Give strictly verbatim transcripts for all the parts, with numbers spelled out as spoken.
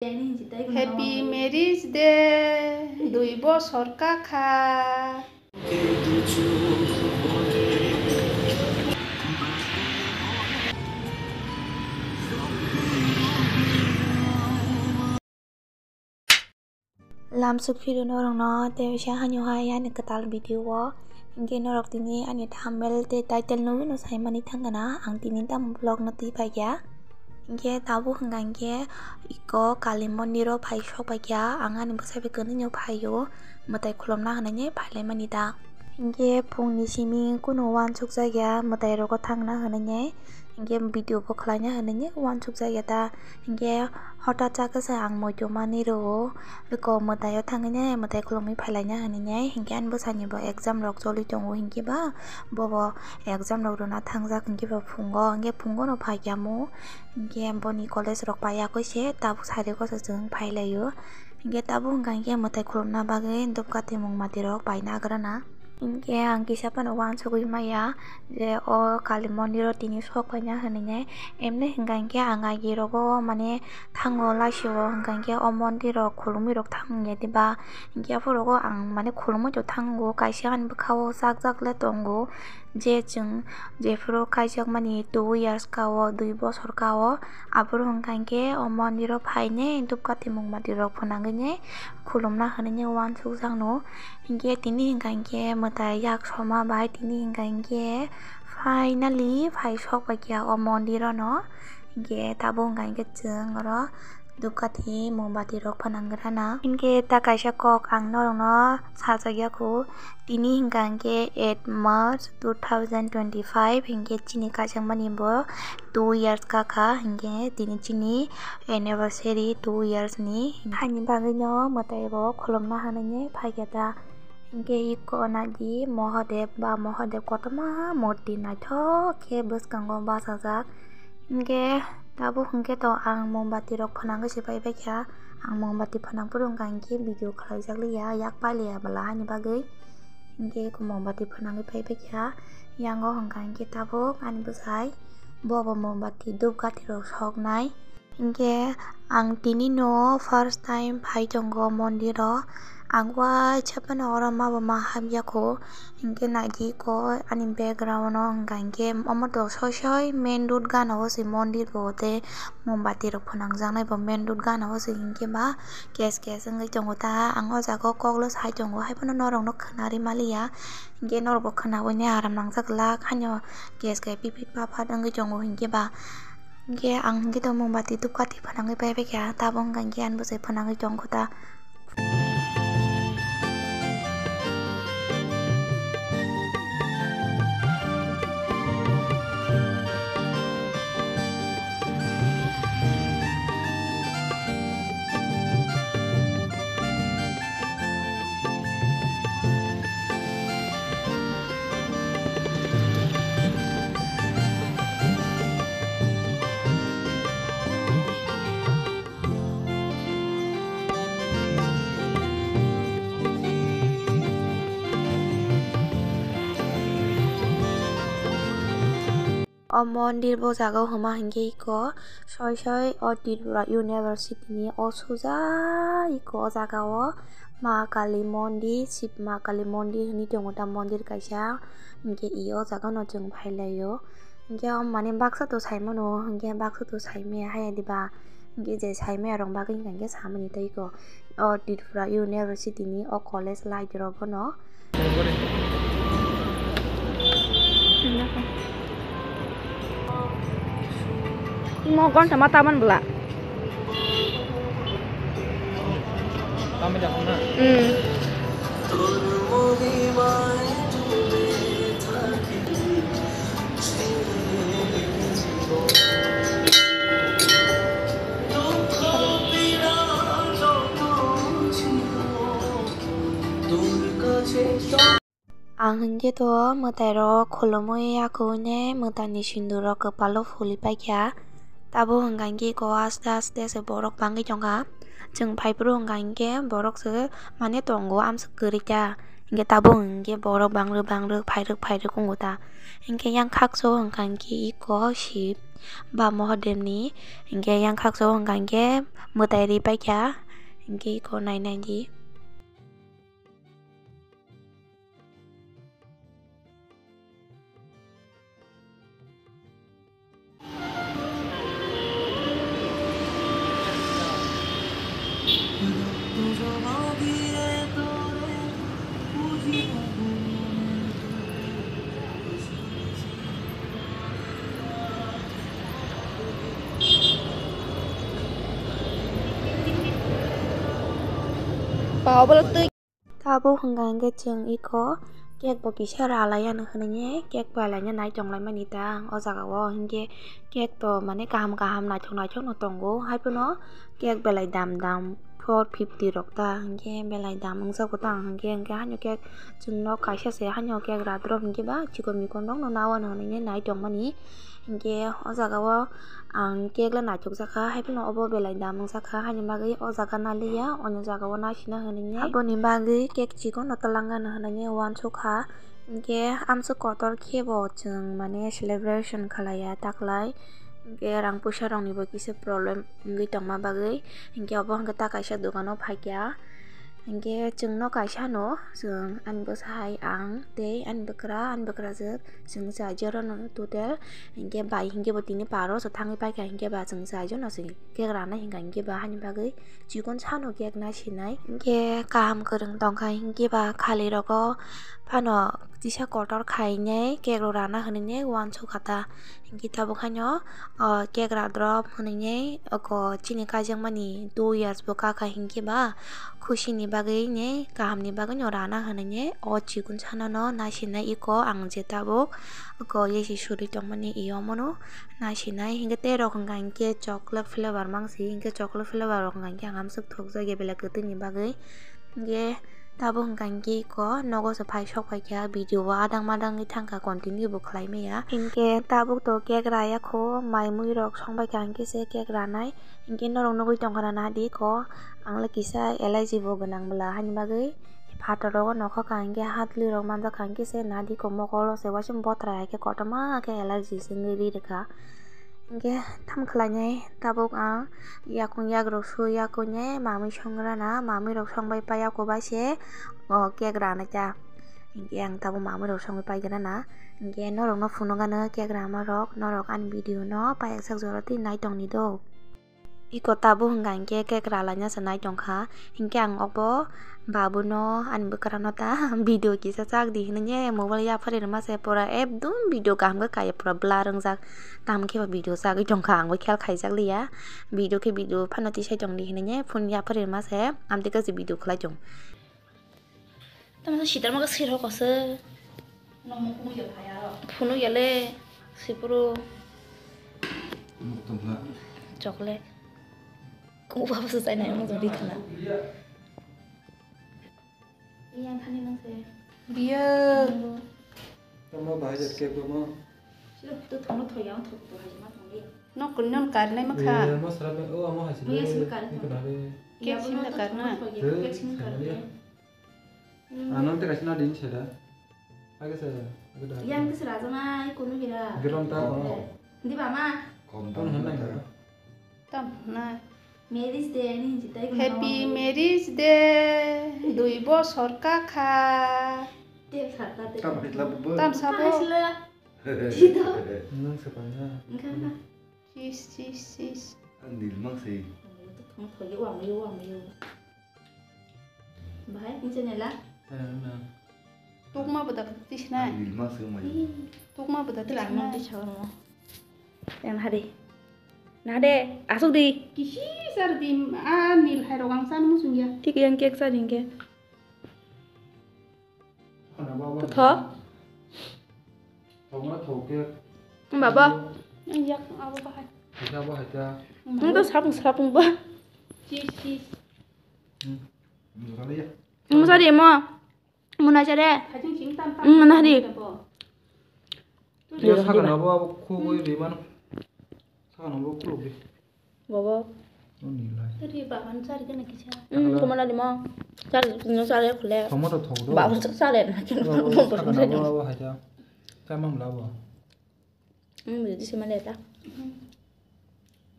Happy Marriage Day, dui bosor kakha. Lamsuk phiro norokno tei waisa haino hai ani kwtal video o. Hinkhe norok tini ani thumbnail tei title nugwino saimani thangkha na ang tini tamo vlog no twi paikha. Hinkhe tabuk hwnkha hinkhe iko Kali mondir o phai sok paikha, ang ani bwsai bai kwrwino phaio mwtai khulumna hwnwi phailaimani da. Hinkhe phungni simi kunu uansukjakya mwtai rogo thangna hwnwi, hinkhe video bo khwlaina hwnwi uansukjakya da. Hinkhe hota chakhe se ang muitu mani rwo, beko mwtaio thangwi nai mwtai khulumwi phailaina hwnwi, hinkhe ani bwsani bo exam rok choli tongo, hinkhe ba bobo exam rok rwna thangjak, hinkhe ba phungo, hinkhe phungo no phaikha mo, hinkhe boni college rok pai yakwi se tabuk sari kosa chwng phailaio, hinkhe tabuk hwnkha hinkhe mwtai khulumna bagwi dupkati mungmati rok paina agrana. Hinkhe ang kisa phano uansugwi maya je o Kali mondir o tini sok paina hwnwi nai. Emni hwnkha hinkhe ang agi rogo mane thango laisio hwnkha hinkhe o mondir o khulumwi rok thangya diba. Hinkhe aphuru o ang mane khulumwi rok thango, kaisa ani bwkha o chak chak le tongo je chwng jephuru kaijakmani two years ka o, dui bosor ka o. Aphuru hwnkha hinkhe o mondir o phainai dupkati mungmati rok phwnangwi nai khulumna hwnwi nai uansukjakno. Hinkhe tini hwnkha hinkhe mwtai yak soma bai tini hwnkha hinkhe finally phai sok paikha o mondir o no. Hinkhe tabuk hwnkha hinkhe chwng oro dupkati mungmati rok phwnang rana. Hinkhe ta kaisa kok ang norokno sajagya khu. Tini hwnkha hinkhe eight March two thousand twenty-five, hinkhe chini kaijakmani bo two years kakha, hinkhe tini chini anniversary two years ni. Haini bagwino mwtai bo khulumna hwnwi phaikha da. Hinkhe iko nadi Mahadev ba Mahadev kotorma murti naithok khe bwskango bachajak. Hinkhe tabuk hinkhe to ang mombati rok phwnangwi se paibaikha. Ang mombati phwnang phuru hwnkha hinkhe video khwlaijak liya, yak pailiya bwla haini bagwi. Hinkhe eko mombati phwnangwi paibaikha. Yango hwnkha hinkhe tabuk ani bwsai bobo mombati dhupkathi rok soknai. Hinkhe ang tini no first time phai tongo mondir o. Ang waisa phano oro ma bo ma habya kho. Hinkhe naidi ko ani background o hwnkha hinkhe omo to soi soi main road gana o se mondir bo tei mombati rok phwnangjaknai bo main road gana o se hinkhe ba kes kes wngwi tongo ta. Ang o jaga o kok lo sai tongo, haiphano norok no khwnarwi maliya, hinkhe norok bo khwnawi nai aram nangjak glak haino kes ke pipit paphat wngwi tongo hinkhe ba. Hinkhe ang hinkhe to mombati dhupkathi phwnangwi paibaikha, tabuk hwnkha hinkhe ani bwsai phwnangwi tongkho ta. O mondir bo jaga o hwnma hinkhe iko soi soi o Tripura University ni o suja iko o jaga o Ma Kali mondir, Shiv Ma Kali mondir hinwi tongo ta mondir kaisa, hinkhe i o jaga no chwng phailaio. Hinkhe o mane baksa to saimano, hinkhe baksa to saimaya haya diba, hinkhe je saimaya rok bagwi hinkhe samani tei iko o Tripura University ni o college light rok bono. Imo gonsa ma taman bwla. Tamo jakong na? Hmm. Ang hinkhe to mwtai rok khulumwi akhugwi ne mwtai ni sindur rok kwpalo phuli paikha. Tabuk hwnkha hinkhe iko aste aste se borok bangwi tongkha. Chwng phaiphuru hwnkha hinkhe borok se mane tongo amswk kwrwi ta. Hinkhe tabuk hinkhe borok bangrwk bangrwk phairwk phairwk wngo ta. Hinkhe yang khakchao hwnkha hinkhe iko Shiv. Ba Mohadevni, hinkhe yang khaksa o hwnka hinkhe mwtai ri paikha, hinkhe iko nai nai di. Tabuk hwnka hinkhe chwng iko cake bo kisa ralai ya hinwi cake bai laina nai tonglaimani ta o jaga o, hinkhe cake to mane kaham kaham naithok naithok no tongo, haiphano cake belai dam dam four fifty rok ta, hinkhe belai dam wngjago ta, hinkhe, hinkhe haino cake chwngno kaisa se haino cake radrop hinkhe ba chikon mikon rok no nai tongmani. Hinkhe o jaga o ang cake le naithok jakha, haiphano obo belai dam wngjakha, haini bagwi o jaga naliya, onyo jaga o naisina hinwi. Aboni bagwi cake chikon no twlangna hinwi uansukha. Hinkhe amswk kotor khe bo chwng mane celebration khlaiya taklai. Hinkhe rang puisa rokni bo kisa problem wngwi tongma bagwi, hinkhe obo hinkhe ta kaisa dogan o phaikha. Hinkhe chwngno kaisa no, chwng ani bwsai ang tei ani bwkra, ani bwkrajwk, chwng chai jora no total. Hinkhe bai hinkhe bo tini paro se thangwi paikha, hinkhe ba chwng chai jora no se cake rana hinkha, hinkhe ba hani bagwi chikon sano cake naisinai. Hinkhe kaham kwrwng tongkha, hinkhe ba khali rogo phano kisa kotor khainai cake rok rana hinwi uansukha ta. Hinkhe tabuk haino o cake radrop hinwi oko chini kaijakmani two years bo kakha, hinkhe ba khusini bagwi ne kahamni bagwi no rana hinwi o chikon sanano naisinai iko ang je tabuk oko yesi suri tongmani iyo mono naisinai. Hinkhe tei rok hwnka hinkhe chocolate flavor mangsi, hinkhe chocolate flavor rok hwnka hinkhe ang amswk thokjagya belai kwtwini bagwi. Hinkhe tabuk hwnka hinkhe iko nogo se phai sok phaikha, video o adang madang wngwi thangkha, continue bo khlai maya. Hinkhe tabuk to cake raya kho, mai mui rok song baikha hinkhe se cake ranai. Hinkhe norok nugwi tongkha na nadi ko, ang le kisa allergy bo gwnang bwla, haini bagwi phatar rogo nokha kha hinkhe ha twi rok manjak kha hinkhe se nadi ko mokolo se uaisa bothrai hai khe kotorma khe allergy se wngwi ri rwkha. Hinkhe tamo khlainai tabuk ang yakung yagrok su yakung nai mamwi song rana, mamwi rok song bai paiya kho bai se o cake ranai ta. Hinkhe ang tabuk mamwi rok songwi pai gana na. Hinkhe norok no phunuk gana cake rama rok, norok ani video no paiyak sak jora twi nai tong di do. Iko tabuk hwnka hinkhe cake ralaina se nai tongkha. Hinkhe ang obo babuno ani bwkrano ta video kisa chak di hinwi mobile yaphari rwma se pura ekdum video kaham khe kaiya pura blur wngjak. Tamo khe ba video chagwi tongkha, ang bo khel khaijak liya. Video khe video phano tisai tong di hinwi phone yaphari rwma se amtwi kaisa video khlai tong. Tamo sitarma khe sirok ase. Phunuk ya le, sipuru. Chocolate. Kuba bwsa chainai mo jodi khana. Biya. Tamo bahai jat cake bo mo. Nok kun non karnai ma kha. Mo sara o amo hasi. Cake sim da karna. Ano te kaisa na din seda. Age se, age da. Yang te sera jana, ai kunu gira. Gelom ta kono. Di ba ma? Kon hon nai. Tam na. Marriage day ni jitai. Happy marriage day. Dui bosor ka kha. Te sarta te. Tam hitla bubu. Tam sabo. Nang sepan na. Engkha na. Chis, chis, chis. Nil mang se. Thong thoi wang yo wang yo. Bahai, ni channel a? Tukma bwdak tisnai. Nil mang se mai. Tukma bwdak tisnai. Yang hari. Nah de, asuk di. Kisi sar di, a nil hai rok ang san musung ya. Tik yang cake sa ding ke. Tho. Baba. Yak abo bahai. Nung to sapung sapung ba. Chis chis. Musa di mo. Muna jare. Muna di. Dia sakana bo abo khugui di mano. Sakana bo khuluk di. Bobo. Ri baban chari gana kisa. Hmm, kumana di mo. Chari no chari khule. Tomato thok do. Babu chari na kin. Sakana bo abo haja. Chamang labo. Hmm, bidi sima leta.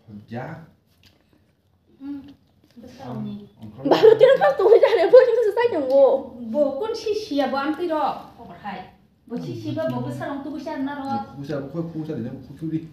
Khojak. Hmm. Bwsarokni. Ongkhorok. Baro tiro phang tongwi jare boi tongwi sai tongo. Bo kun si siya bo amtwi ro. Okorhai. Bo si siba bo bwsarok tubui sa na ro. Khusa, khoi khusa dine, khuturi.